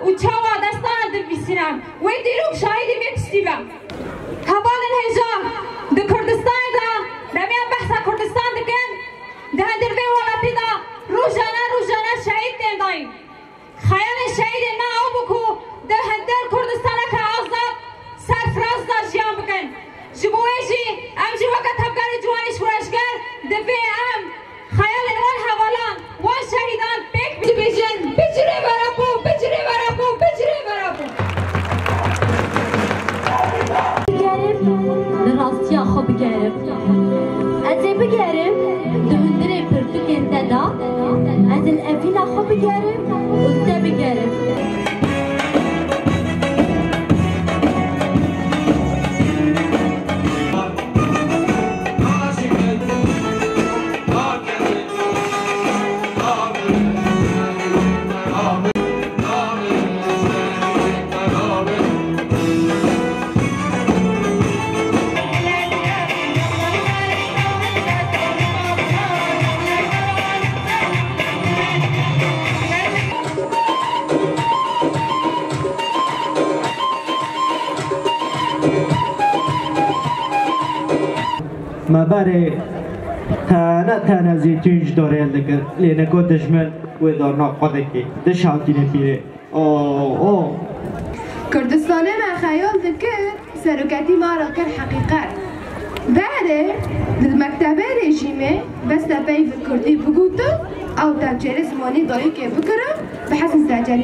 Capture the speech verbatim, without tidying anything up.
û çawa destana dinivîsîne. Wê dîrok şahidê vê tiştî be. Hevalên hêja, di Kurdistanê de, demê em behsa Kurdistan dikin, di hundir vê welatî de rojane rojane şehîd tên dayîn. Xeyalên şehîdên me ew bû ku di hundir Kurdistaneke azad, serfiraz de jiyan bikin. Ji bo wê jî em jî weke tevgerê ciwanê şoreşger divê em xeyalên wan hevalan, wan şehîdan pêk bibêjin. Bicirê Verapo, bicirê Verapo, bicirê Verapo. Bigerim, li rastiya xwe bigerim. Ez ê bigerim, di hundirê pirtûkên te de, ez ê li evîna xwe bigerim û li te bigerim. Me berê tene tene zî tûn ji dorê hildikir, lê nika dijmin wê darna xwe dikê. Diş hatîne pîrê. O, o. Kurdistanê me xeyal dikir, seroketî me re kir heqîqet. Berê di mektebê rejîmê bes te peyv bi kurdî bigotin, ew tevcêrê zimanî dayikê bikirin, bi hesn secelî